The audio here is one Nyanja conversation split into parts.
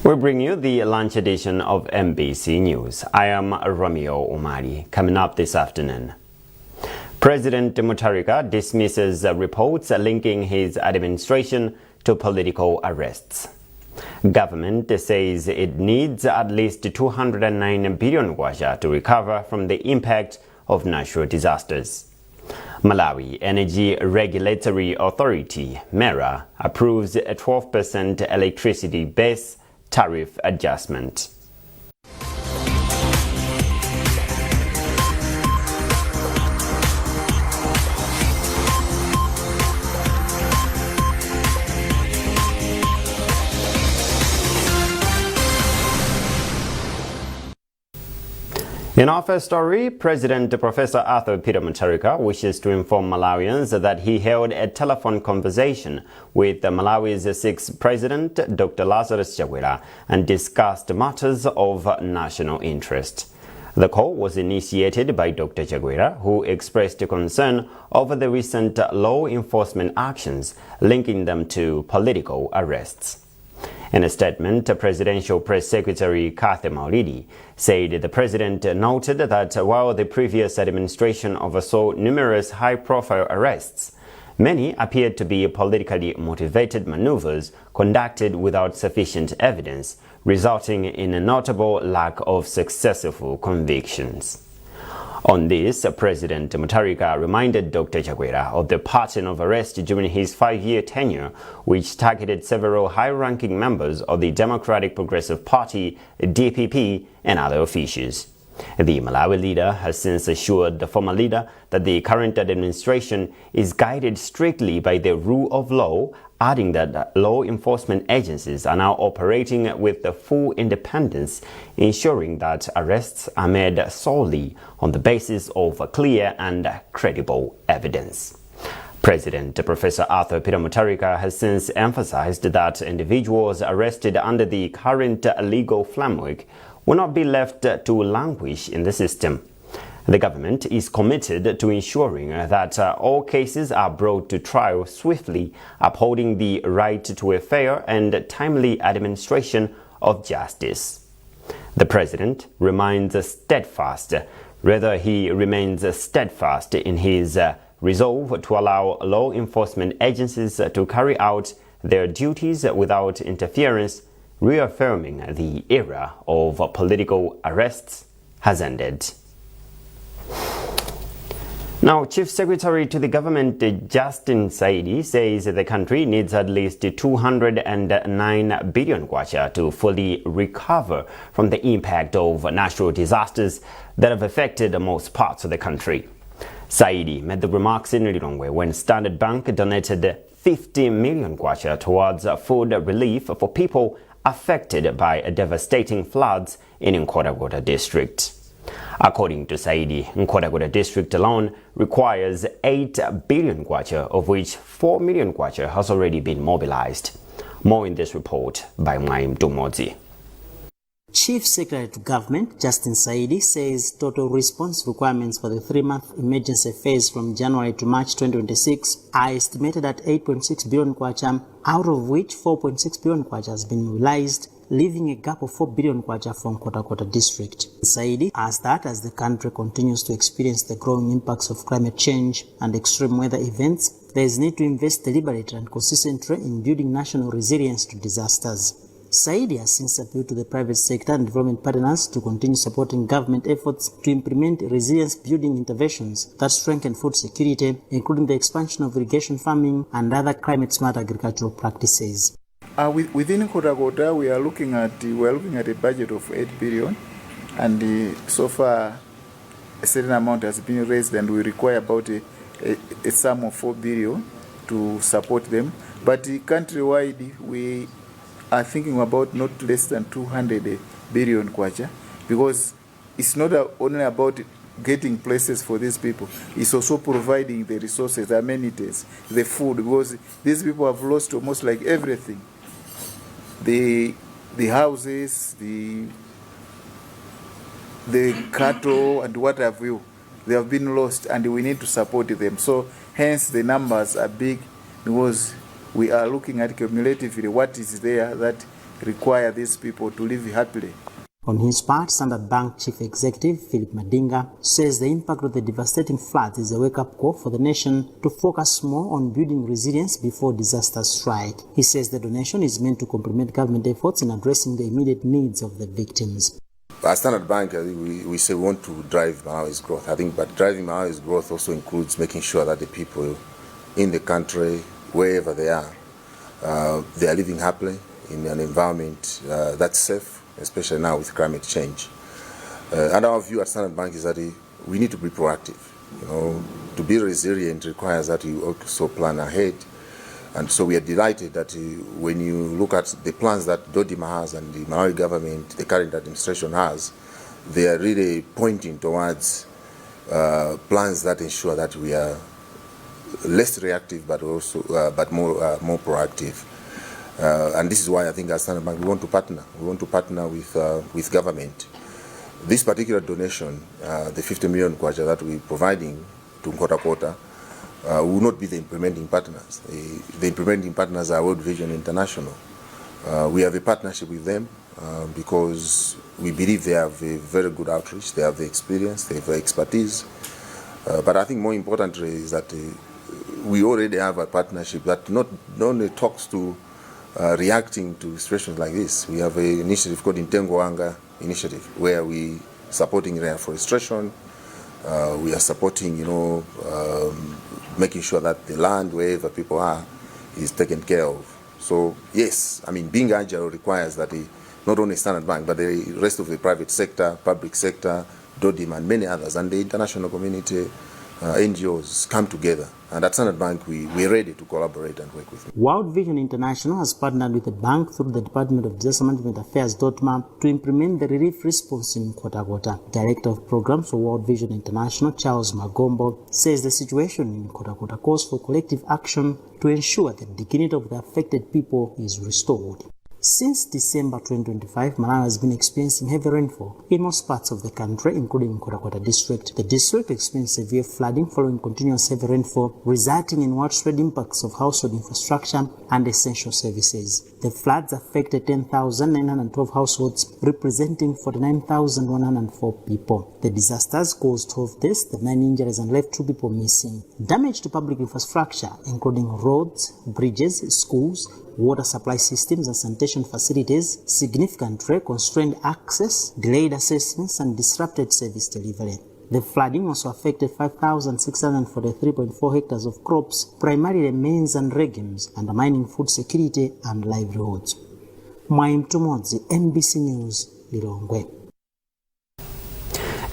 We bring you the lunch edition of MBC News. I am Romeo Umali. Coming up this afternoon. President Mutharika dismisses reports linking his administration to political arrests. Government says it needs at least 209 billion kwacha to recover from the impact of natural disasters. Malawi Energy Regulatory Authority, MERA, approves a 12% electricity base tariff adjustment. In our first story, President Professor Arthur Peter Mutharika wishes to inform Malawians that he held a telephone conversation with Malawi's sixth president, Dr. Lazarus Chakwera, and discussed matters of national interest. The call was initiated by Dr. Chakwera, who expressed concern over the recent law enforcement actions linking them to political arrests. In a statement, Presidential Press Secretary Kathy Maulidi said the president noted that while the previous administration oversaw numerous high-profile arrests, many appeared to be politically motivated maneuvers conducted without sufficient evidence, resulting in a notable lack of successful convictions. On this, President Mutharika reminded Dr. Chakwera of the pattern of arrest during his 5-year tenure, which targeted several high-ranking members of the Democratic Progressive Party, DPP, and other officials. The Malawi leader has since assured the former leader that the current administration is guided strictly by the rule of law, adding that law enforcement agencies are now operating with the full independence, ensuring that arrests are made solely on the basis of clear and credible evidence. President Professor Arthur Peter Mutharika has since emphasized that individuals arrested under the current legal framework will not be left to languish in the system. The government is committed to ensuring that all cases are brought to trial swiftly, upholding the right to a fair and timely administration of justice. The president remains steadfast, rather he remains steadfast in his resolve to allow law enforcement agencies to carry out their duties without interference, reaffirming the era of political arrests has ended. Now, Chief Secretary to the government Justin Saidi says the country needs at least 209 billion kwacha to fully recover from the impact of natural disasters that have affected most parts of the country. Saidi made the remarks in Lilongwe when Standard Bank donated 50 million kwacha towards food relief for people affected by devastating floods in Nkhotakota district. According to Saidi, Nkhotakota district alone requires 8 billion kwacha, of which 4 million kwacha has already been mobilized. More in this report by Mwaim Tumodzi. Chief Secretary to Government Justin Saidi says total response requirements for the 3-month emergency phase from January to March 2026 are estimated at 8.6 billion kwacha, out of which 4.6 billion kwacha has been mobilized, leaving a gap of 4 billion kwacha from Nkhotakota district. Saidi adds that as the country continues to experience the growing impacts of climate change and extreme weather events, there is need to invest deliberately and consistently in building national resilience to disasters. Saidi has since appealed to the private sector and development partners to continue supporting government efforts to implement resilience-building interventions that strengthen food security, including the expansion of irrigation farming and other climate-smart agricultural practices. Within Nkhotakota, we are looking at a budget of 8 billion, and so far a certain amount has been raised, and we require about a sum of 4 billion to support them. But countrywide, we are thinking about not less than 200 billion kwacha, because it's not only about getting places for these people, it's also providing the resources, the amenities, the food, because these people have lost almost like everything. The houses, the cattle and what have you, they have been lost, and we need to support them. So hence the numbers are big, because we are looking at cumulatively what is there that require these people to live happily. On his part, Standard Bank Chief Executive Philip Madinga says the impact of the devastating floods is a wake-up call for the nation to focus more on building resilience before disasters strike. He says the donation is meant to complement government efforts in addressing the immediate needs of the victims. At Standard Bank, I think we say we want to drive Malawi's growth. I think, but driving Malawi's growth also includes making sure that the people in the country, wherever they are living happily in an environment that's safe, especially now with climate change. And our view at Standard Bank is that we need to be proactive. To be resilient requires that you also plan ahead. And so we are delighted that when you look at the plans that DoDMA has and the Malawi government, the current administration has, they are really pointing towards plans that ensure that we are less reactive but also but more proactive. And this is why I think as Standard Bank we want to partner. We want to partner with government. This particular donation, the 50 million kwacha that we're providing to Nkhotakota, will not be the implementing partners. The implementing partners are World Vision International. We have a partnership with them because we believe they have a very good outreach, they have the experience, they have the expertise. But I think more importantly is that we already have a partnership that not only talks to reacting to situations like this. We have an initiative called Mtengo Wanga Initiative, where we supporting reforestation. We are supporting, making sure that the land wherever people are is taken care of. So yes, I mean, being agile requires that not only Standard Bank, but the rest of the private sector, public sector, DoDMA and many others, and the international community, NGOs come together. And at Standard Bank, we're ready to collaborate and work with them. World Vision International has partnered with the bank through the Department of Disaster Management Affairs, DoDMA, to implement the relief response in Nkhotakota. Director of Programs for World Vision International, Charles Magombo, says the situation in Nkhotakota calls for collective action to ensure the dignity of the affected people is restored. Since December 2025, Malawi has been experiencing heavy rainfall in most parts of the country, including Nkhotakota district. The district experienced severe flooding following continuous heavy rainfall, resulting in widespread impacts of household infrastructure and essential services. The floods affected 10,912 households, representing 49,104 people. The disasters caused 12 deaths, 9 injuries, and left 2 people missing. Damage to public infrastructure, including roads, bridges, schools, water supply systems and sanitation facilities, significantly constrained access, delayed assessments and disrupted service delivery. The flooding also affected 5,643.4 hectares of crops, primarily maize and legumes, undermining food security and livelihoods. Mwaim Tumodzi, MBC News, Lilongwe.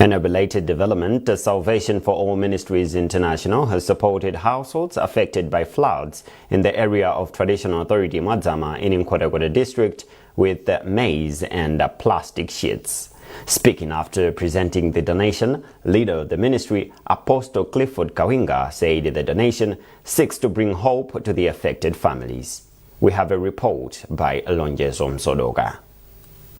In a related development, the Salvation for All Ministries International has supported households affected by floods in the area of Traditional Authority Mwadzama in Nkhotakota district with maize and plastic sheets. Speaking after presenting the donation, leader of the ministry, Apostle Clifford Kawinga, said the donation seeks to bring hope to the affected families. We have a report by Lonjezo Msodoga.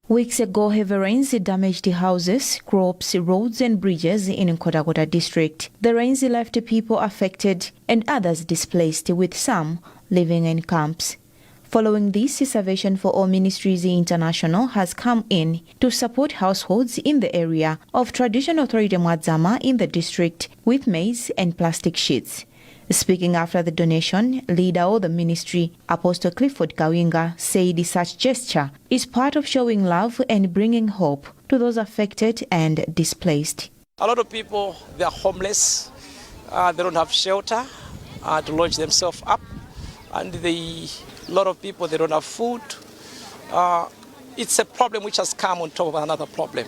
Weeks ago, heavy rains damaged houses, crops, roads and bridges in Nkhotakota district. The rains left people affected and others displaced, with some living in camps. Following this, Salvation for All Ministries International has come in to support households in the area of Traditional Authority Mwadzama in the district with maize and plastic sheets. Speaking after the donation, leader of the ministry, Apostle Clifford Kawinga, said such gesture is part of showing love and bringing hope to those affected and displaced. A lot of people, they are homeless, they don't have shelter to lodge themselves up, and a lot of people, they don't have food. It's a problem which has come on top of another problem.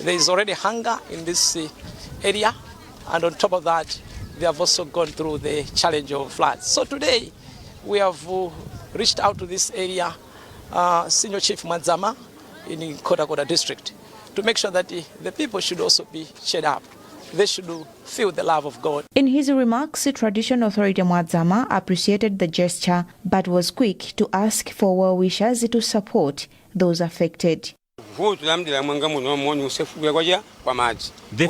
There is already hunger in this area, and on top of that, they have also gone through the challenge of floods. So today, we have reached out to this area, Senior Chief Mwadzama in Nkhotakota district, to make sure that the people should also be cheered up. They should feel the love of God. In his remarks, Traditional Authority Mwadzama appreciated the gesture but was quick to ask for well-wishers to support those affected. The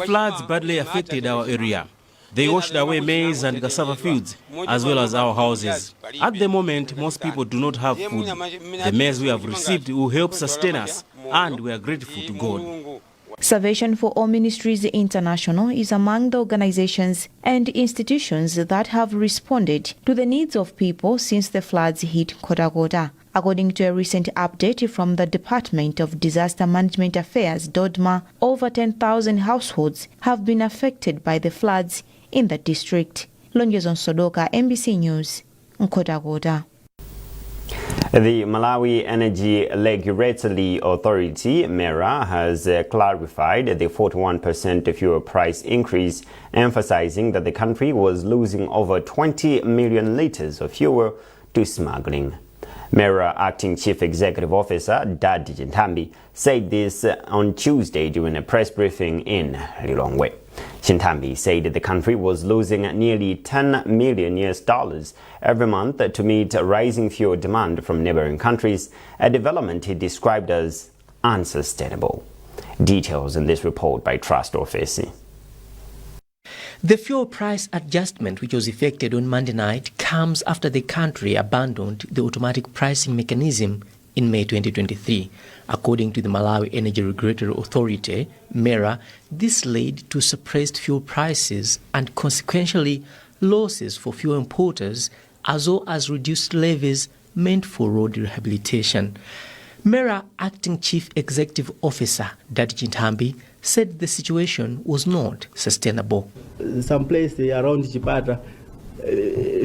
floods badly affected our area. They washed away maize and cassava fields, as well as our houses. At the moment, most people do not have food. The maize we have received will help sustain us, and we are grateful to God. Salvation for All Ministries International is among the organizations and institutions that have responded to the needs of people since the floods hit Nkhotakota. According to a recent update from the Department of Disaster Management Affairs, DODMA, over 10,000 households have been affected by the floods in the district. Lonjezon Sodoka, MBC News, Nkhotakota. The Malawi Energy Regulatory Authority, MERA, has clarified the 41% fuel price increase, emphasizing that the country was losing over 20 million liters of fuel to smuggling. MERA Acting Chief Executive Officer Dadi Chinthambi said this on Tuesday during a press briefing in Lilongwe. Chinthambi said the country was losing nearly 10 million US dollars every month to meet rising fuel demand from neighboring countries, a development he described as unsustainable. Details in this report by Trust Office. The fuel price adjustment, which was effected on Monday night, comes after the country abandoned the automatic pricing mechanism in May 2023. According to the Malawi Energy Regulatory Authority, MERA, this led to suppressed fuel prices and consequentially losses for fuel importers, as well as reduced levies meant for road rehabilitation. MERA Acting Chief Executive Officer Dadi Chinthambi said the situation was not sustainable. Some place around Chipata,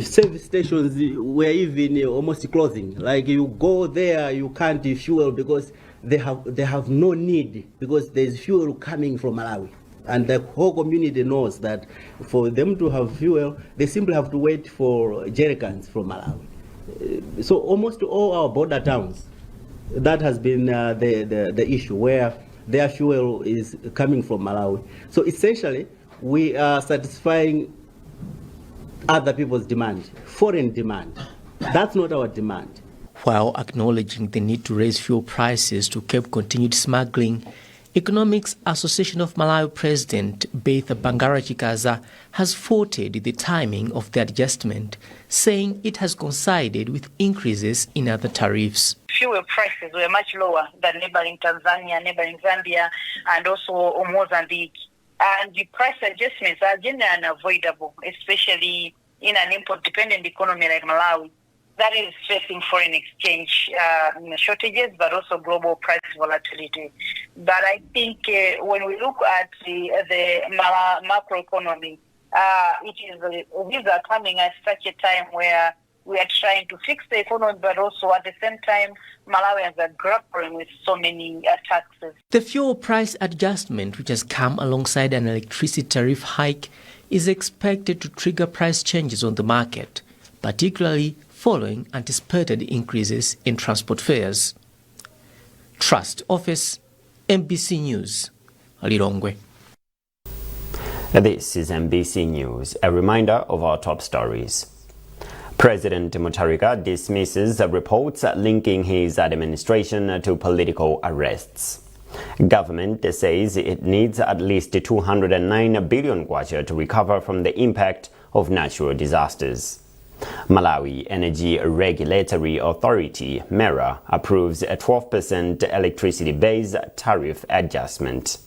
service stations were even almost closing. Like you go there, you can't fuel because they have no need, because there's fuel coming from Malawi. And the whole community knows that for them to have fuel, they simply have to wait for jerrycans from Malawi. So almost all our border towns, that has been the issue where their fuel is coming from Malawi. So essentially, we are satisfying other people's demand, foreign demand. That's not our demand. While acknowledging the need to raise fuel prices to curb continued smuggling, Economics Association of Malawi President Bertha Bangara Chikaza has faulted the timing of the adjustment, saying it has coincided with increases in other tariffs. Fuel prices were much lower than neighboring Tanzania, neighboring Zambia, and also Mozambique. And the price adjustments are generally unavoidable, especially in an import-dependent economy like Malawi that is facing foreign exchange shortages, but also global price volatility. But I think when we look at the macroeconomy, these are coming at such a time where we are trying to fix the economy, but also at the same time, Malawians are grappling with so many taxes. The fuel price adjustment, which has come alongside an electricity tariff hike, is expected to trigger price changes on the market, particularly following anticipated increases in transport fares. Trust Office, MBC News, Lilongwe. This is MBC News, a reminder of our top stories. President Mutharika dismisses reports linking his administration to political arrests. Government says it needs at least 209 billion kwacha to recover from the impact of natural disasters. Malawi Energy Regulatory Authority, MERA, approves a 12% electricity-based tariff adjustment.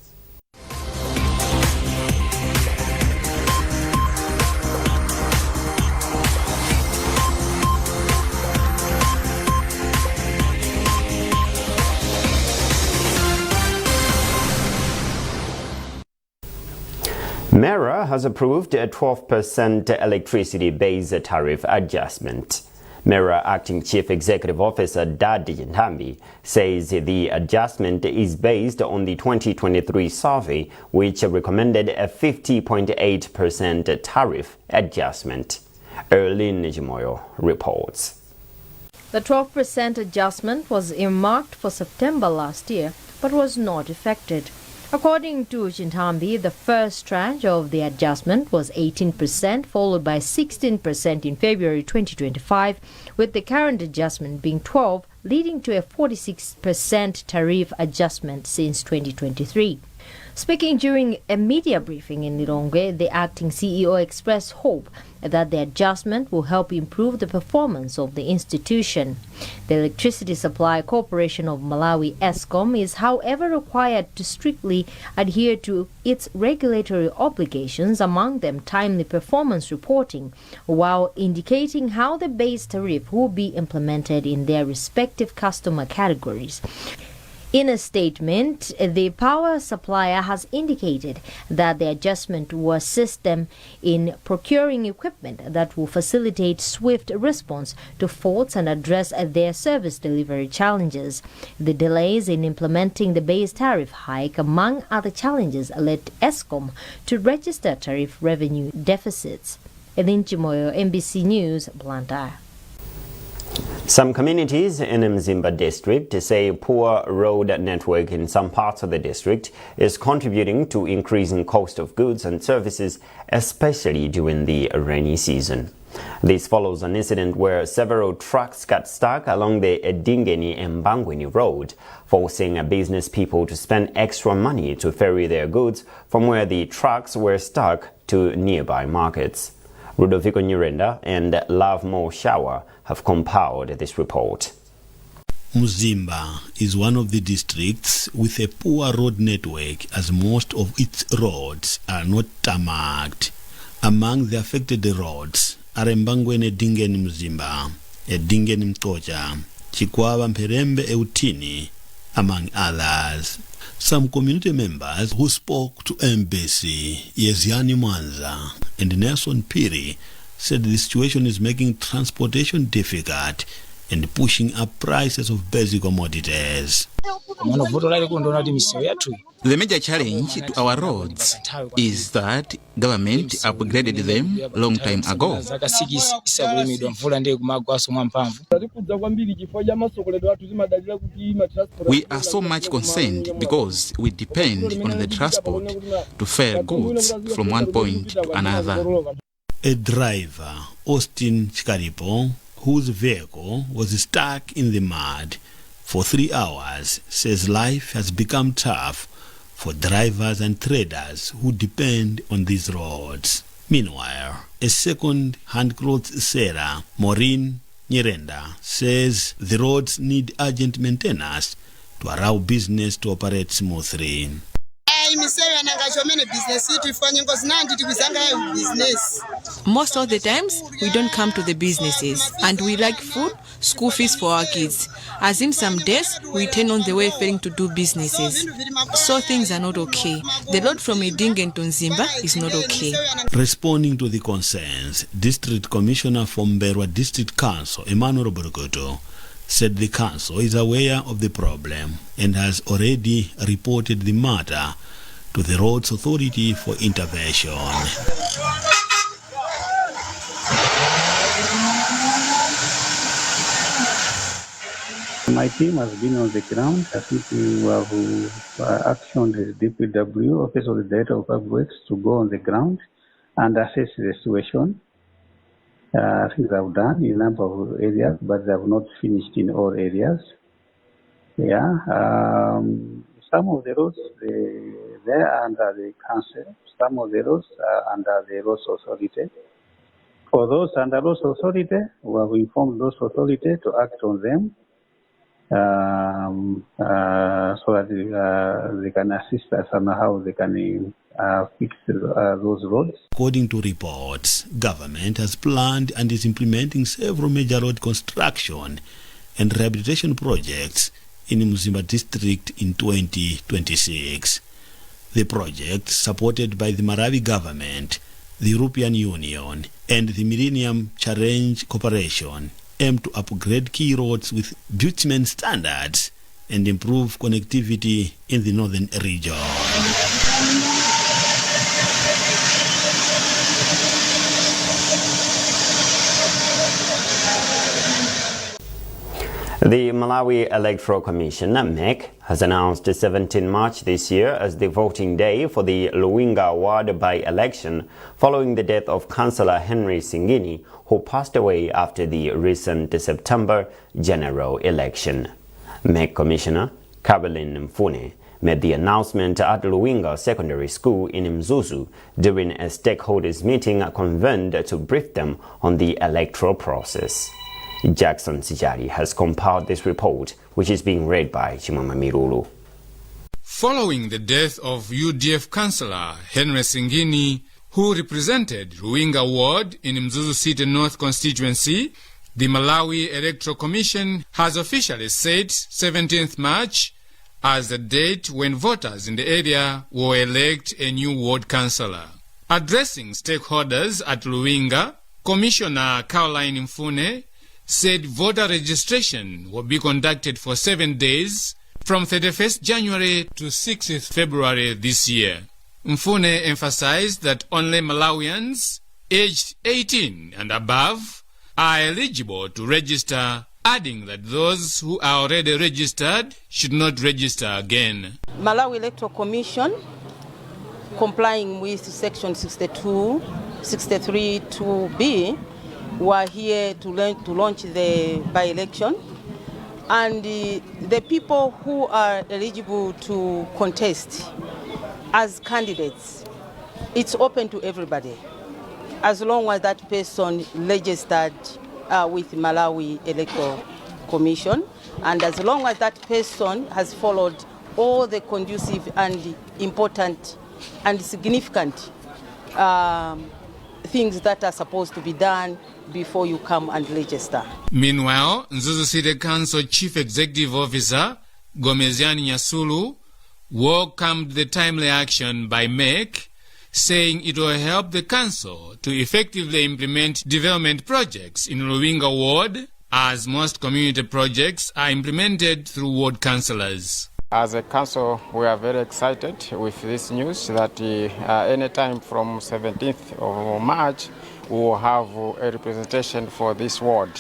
MERA has approved a 12% electricity-based tariff adjustment. MERA Acting Chief Executive Officer Dadi Chinthambi says the adjustment is based on the 2023 survey, which recommended a 50.8% tariff adjustment. Erlin Nijimoyo reports. The 12% adjustment was earmarked for September last year, but was not effected. According to Chinthambi, the first tranche of the adjustment was 18%, followed by 16% in February 2025, with the current adjustment being 12, leading to a 46% tariff adjustment since 2023. Speaking during a media briefing in Lilongwe, the acting CEO expressed hope that the adjustment will help improve the performance of the institution. The Electricity Supply Corporation of Malawi, ESCOM, is however required to strictly adhere to its regulatory obligations, among them timely performance reporting, while indicating how the base tariff will be implemented in their respective customer categories. In a statement, the power supplier has indicated that the adjustment will assist them in procuring equipment that will facilitate swift response to faults and address their service delivery challenges. The delays in implementing the base tariff hike, among other challenges, led ESCOM to register tariff revenue deficits. Edin Chimoyo, MBC News, Blantyre. Some communities in Mzimba district say poor road network in some parts of the district is contributing to increasing cost of goods and services, especially during the rainy season. This follows an incident where several trucks got stuck along the Edingeni and Bangweni road, forcing business people to spend extra money to ferry their goods from where the trucks were stuck to nearby markets. Ludovico Nyirenda and Lovemore Shawa have compiled this report. Mzimba is one of the districts with a poor road network, as most of its roads are not tarmacked. Among the affected roads are Mbangweni Edingeni Mzimba, Edingeni Mkocha, Chikwawa Mpherembe Euthini, among others. Some community members who spoke to MBC, Yeziani Mwanza and Nelson Piri, said the situation is making transportation difficult and pushing up prices of basic commodities. The major challenge to our roads is that government upgraded them long time ago. We are so much concerned because we depend on the transport to ferry goods from one point to another. A driver, Austin Chikaripo, whose vehicle was stuck in the mud for 3 hours, says life has become tough for drivers and traders who depend on these roads. Meanwhile, a second-hand clothes seller, Maureen Nyirenda, says the roads need urgent maintenance to allow business to operate smoothly. Most of the times, we don't come to the businesses and we lack food, school fees for our kids. As in some days, we turn on the way failing to do businesses. So things are not okay. The road from Edingen to Mzimba is not okay. Responding to the concerns, District Commissioner for M'mbelwa District Council, Emmanuel Borokoto, said the council is aware of the problem and has already reported the matter to the Roads Authority for intervention. My team has been on the ground. I think we have actioned the DPW, Office of the Director of Public Works, to go on the ground and assess the situation. I think they have done in a number of areas, but they have not finished in all areas. Yeah, some of the roads, they are under the council. Some of the roads are under the Roads Authority. For those under Roads Authority, we have informed those authority to act on them so that they can assist us on how they can fix those roads. According to reports, government has planned and is implementing several major road construction and rehabilitation projects in Mzimba district in 2026. The project, supported by the Malawi government, the European Union, and the Millennium Challenge Corporation, aim to upgrade key roads with bitumen standards and improve connectivity in the northern region. The Malawi Electoral Commission, MEC, has announced 17 March this year as the voting day for the Luwinga Ward by-election following the death of Councillor Henry Singini, who passed away after the recent September general election. MEC Commissioner Caroline Mfune made the announcement at Luwinga Secondary School in Mzuzu during a stakeholders meeting convened to brief them on the electoral process. Jackson Sijari has compiled this report, which is being read by Chimama Mirulu. Following the death of UDF councillor Henry Singini, who represented Ruinga Ward in Mzuzu City North constituency, the Malawi Electoral Commission has officially set 17th March as the date when voters in the area will elect a new ward councillor. Addressing stakeholders at Luwinga, Commissioner Caroline Mfune said voter registration will be conducted for 7 days from 31st January to 6th February this year. Mfune emphasized that only Malawians aged 18 and above are eligible to register, adding that those who are already registered should not register again. Malawi Electoral Commission, complying with Section 62, 63 2B, were here to launch the by-election. And the people who are eligible to contest as candidates, it's open to everybody, as long as that person registered with Malawi Electoral Commission, and as long as that person has followed all the conducive and important and significant things that are supposed to be done before you come and register. Meanwhile, Mzuzu City Council Chief Executive Officer Gomeziani Nyasulu welcomed the timely action by MEC, saying it will help the council to effectively implement development projects in Luwinga Ward, as most community projects are implemented through ward councillors. As a council, we are very excited with this news that any time from 17th of March, we will have a representation for this ward.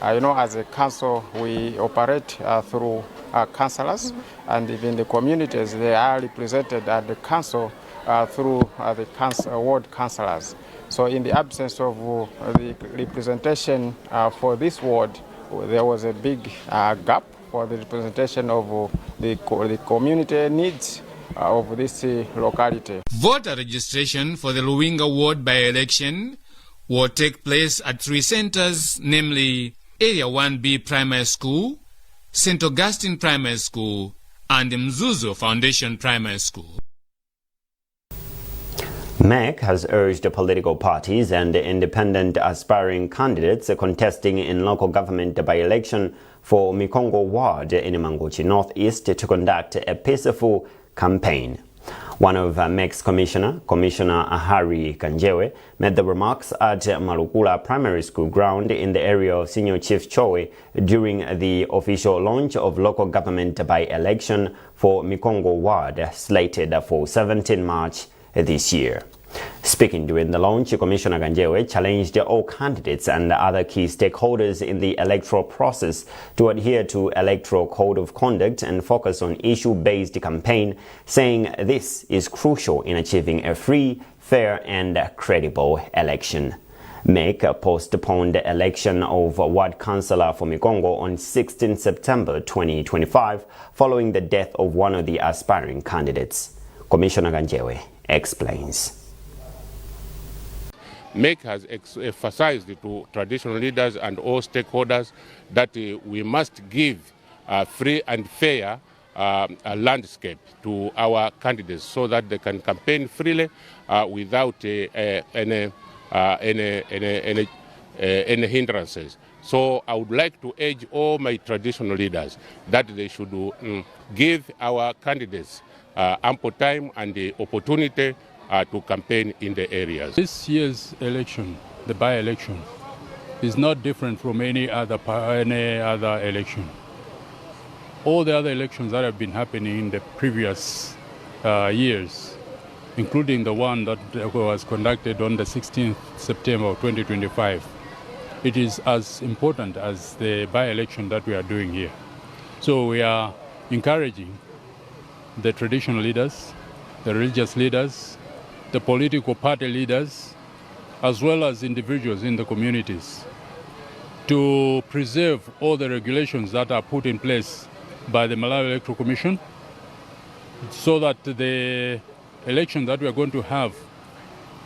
As a council, we operate through councillors, and even the communities, they are represented at the council through the council, ward councillors. So in the absence of the representation for this ward, there was a big gap for the representation of the community needs of this locality. Voter registration for the Luwinga Ward by-election will take place at three centers, namely Area 1B Primary School, St. Augustine Primary School, and Mzuzu Foundation Primary School. MEC has urged political parties and independent aspiring candidates contesting in local government by-election for Mikongo Ward in Mangochi Northeast, to conduct a peaceful campaign. One of MEC's commissioner, Commissioner Harry Kanjewe, made the remarks at Malukula Primary School ground in the area of Senior Chief Chowe during the official launch of local government by-election for Mikongo Ward, slated for 17 March this year. Speaking during the launch, Commissioner Kanjewe challenged all candidates and other key stakeholders in the electoral process to adhere to electoral code of conduct and focus on issue-based campaign, saying this is crucial in achieving a free, fair and credible election. MEC postponed the election of ward councillor for Mikongo on 16 September 2025 following the death of one of the aspiring candidates. Commissioner Kanjewe explains. MEC has emphasized to traditional leaders and all stakeholders that we must give a free and fair a landscape to our candidates so that they can campaign freely without any hindrances. So I would like to urge all my traditional leaders that they should give our candidates ample time and the opportunity to campaign in the areas. This year's election, the by-election, is not different from any other election. All the other elections that have been happening in the previous years, including the one that was conducted on the 16th September of 2025, it is as important as the by-election that we are doing here. So we are encouraging the traditional leaders, the religious leaders, the political party leaders, as well as individuals in the communities to preserve all the regulations that are put in place by the Malawi Electoral Commission, So that the election that we are going to have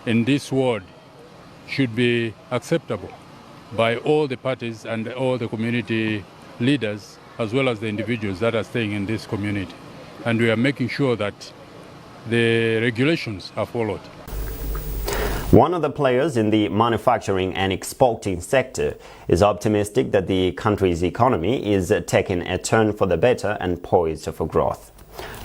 in this ward should be acceptable by all the parties and all the community leaders, as well as the individuals that are staying in this community. And we are making sure that the regulations are followed. One of the players in the manufacturing and exporting sector is optimistic that the country's economy is taking a turn for the better and poised for growth.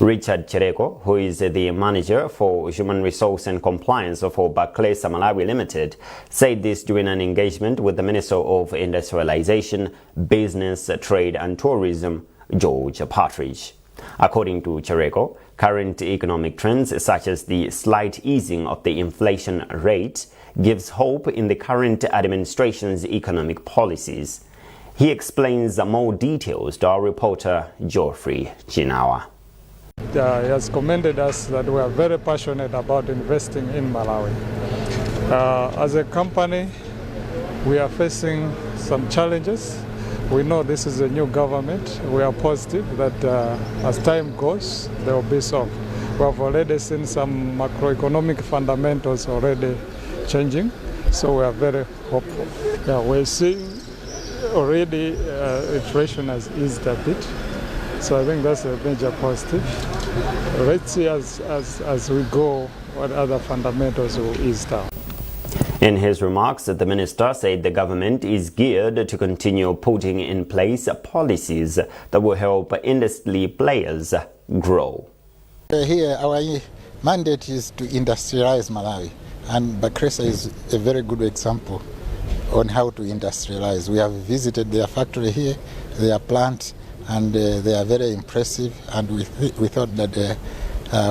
Richard Chereko, who is the manager for human resource and compliance for Bakhresa Malawi Limited, said this during an engagement with the Minister of Industrialization, Business, Trade and Tourism, George Partridge. According to Chereko, current economic trends such as the slight easing of the inflation rate gives hope in the current administration's economic policies. He explains more details to our reporter Geoffrey Chinawa. He has commended us that we are very passionate about investing in Malawi. As a company, we are facing some challenges. We know this is a new government. We are positive that as time goes, they will be solved. We have already seen some macroeconomic fundamentals already changing, so we are very hopeful. Yeah, we're seeing already inflation has eased a bit, so I think that's a major positive. Let's see as we go what other fundamentals will ease down. In his remarks, the minister said the government is geared to continue putting in place policies that will help industry players grow. Here, our mandate is to industrialize Malawi, and Bakhresa is a very good example on how to industrialize. We have visited their factory here, their plant, and they are very impressive, and we thought that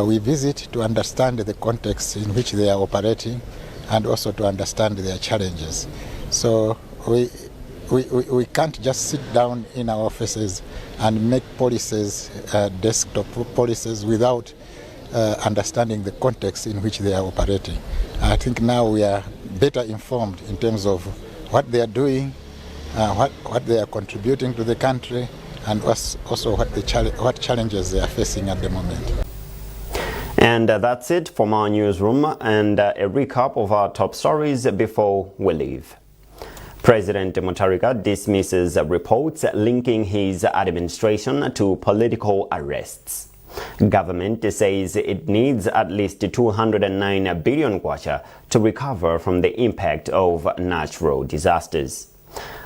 we visit to understand the context in which they are operating and also to understand their challenges. So we can't just sit down in our offices and make policies, desktop policies, without understanding the context in which they are operating. I think now we are better informed in terms of what they are doing, what they are contributing to the country, and also what challenges they are facing at the moment. And that's it from our newsroom, and a recap of our top stories before we leave. President Mutharika dismisses reports linking his administration to political arrests. Government says it needs at least 209 billion kwacha to recover from the impact of natural disasters.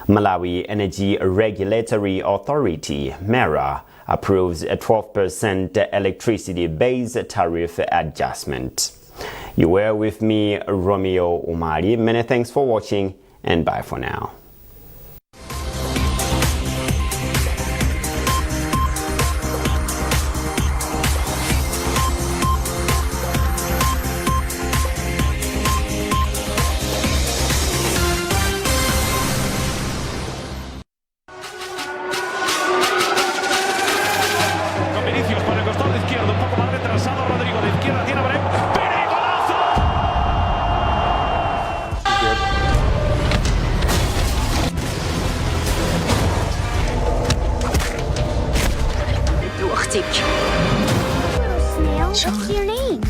Malawi Energy Regulatory Authority, MERA, approves a 12% electricity-based tariff adjustment. You were with me, Romeo Umari. Many thanks for watching, and bye for now. What's your name?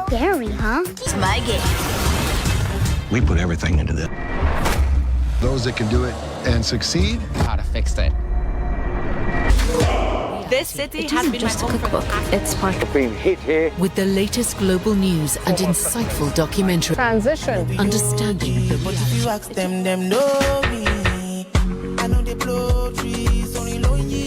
Gary, huh? It's my game. We put everything into this. Those that can do it and succeed. How to fix it. This city It has isn't been just a my home for cookbook. It's part of being hit here. With the latest global news and insightful documentary. Transition. Understanding the But if you ask them, them know me. I know they blow trees, only know me.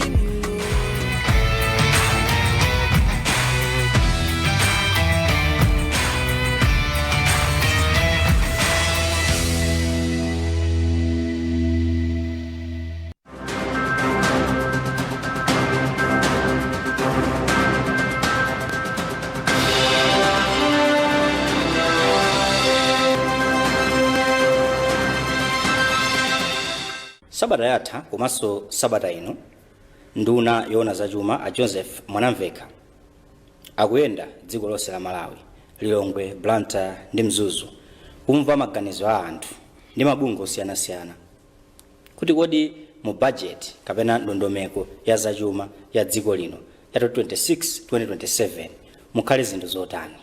Sabata yatha komanso sabata ino, nduna yoona zachuma a Joseph Mwanamveka akuyenda dziko lonse la Malawi, Lilongwe, Blantyre ndi Mzuzu, kumva maganizo a anthu ndi mabungwe osiyanasiyana kuti kodi mu budget kapena ndondomeko ya zachuma ya dziko lino ya 2026 2027. Mukhale zinthu zotani?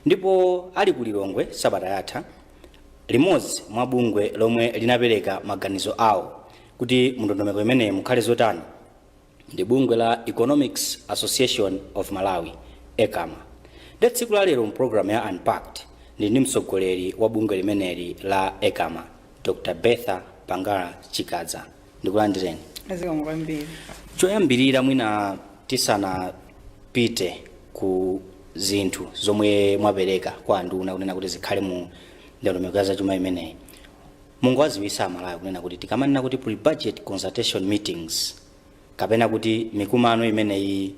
Ndipo ali ku Lilongwe sabata yatha, limodzi mwa bungwe lomwe linapereka maganizo awo kuti mndondomeko imeneyi mukhale zotani ndi bungwe la Economics Association of Malawi, ECAMA. Ndi tsiku la lero mpulogalamu ya Unpacked ndi ndi mtsogoleri wa bungwe limeneli la ECAMA, Dr Bertha Pangala Chikadza. Ndikulandireni. Zikomo kwambiri. Choyambirira, mwina tisanapite ku zinthu zomwe mwapereka kwa anduna kunena kuti zikhale mu ndondomeko ya zachuma imeneyi, mungowadziwitsa Amalawi kunena kuti tikamanena kuti pre-budget consultation meetings kapena kuti mikumano imeneyi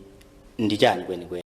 ndi chani kwenikweni?